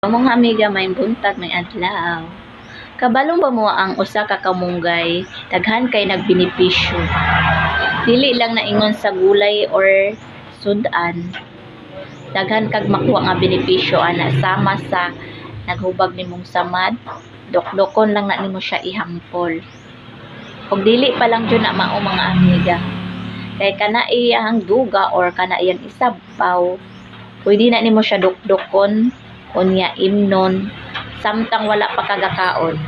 Mga amiga, may buntag, may adlaw. Kabalong ba mo ang usa ka kamunggay daghan kay nagbenepisyo? Dili lang naingon sa gulay or sudan. Daghan kag makuha nga benepisyo ana sama sa naghubag nimong samad, dukdukon lang na nimo siya ihampol. Ug dili pa lang jud na mao, mga amiga. Kay kana iyang duga or kana iyang isabaw, pwede na nimo siya dukdukon unya imnon samtang wala pa kagakaon.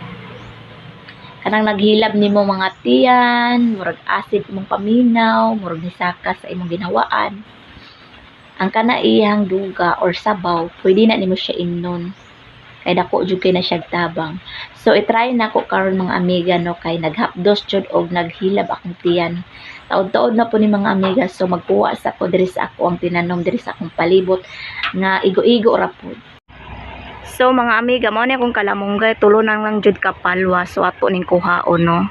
Kanang naghilab nimo mga tiyan, murag acid imong paminaw, murag nisaka sa imong ginawaan. Ang kana iyang duga or sabaw, pwede na nimo siya imnon. Kay dako jud kay na siya tabang. So i-try nako karon, mga amiga, no, kay naghapdos jud og naghilab akong tiyan. Taod-taod na po ni, mga amiga, so magkuha sa ko diri sa ako ang tinanom diri sa akong palibot nga igo-igo ra pud. So mga amiga, mao ni akong kalamunggay, tulo nang lang jud ka palwa, so ato ning kuhaon, no.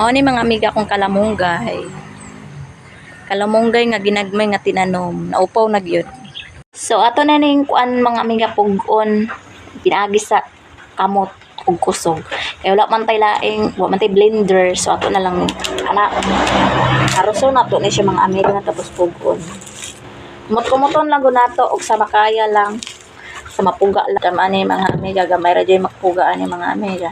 Mao ni, mga amiga, akong kalamunggay. Kalamunggay nga ginagmay nga tinanom, naupaw na gyud. So ato na ning kuan, mga amiga, pug-on pinaagi sa kamot ug kusog. Kay wala man tay laing, wa man tay blender, so ato na lang ana aruson nato ni siya, mga amiga, na tapos pug-on. Kumot-kumuton lang gud nato og sa makaya lang, sa mapuga lang. Tama ani, mga amiga, gamay ra jud mapuga ani, mga amiga.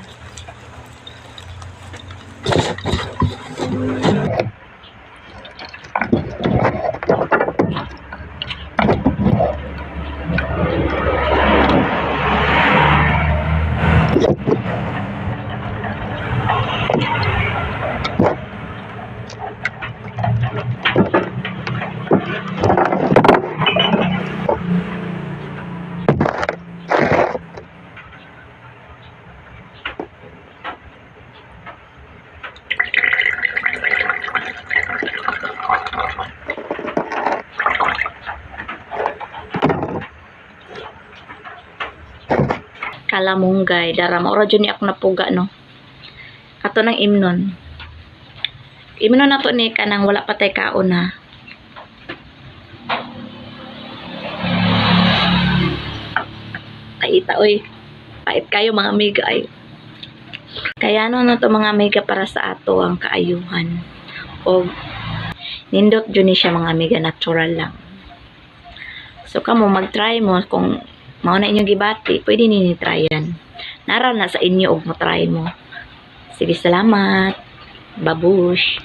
Kalamunggay dara mao ra jud ni ako napuga, no. Ato nang imnon. Imnon nato ni kanang wala pa tay kaon ha. Paita oy. Pait kayo, mga amiga, ay. Kaya ano na to, mga amiga, para sa ato ang kaayuhan. Og nindot jud ni siya, mga amiga, natural lang. So kamo mag-try mo kung mao na inyong gibati, pwede ninyo tryan. Nara na sa inyo og mo try mo. Sige, salamat. Babush.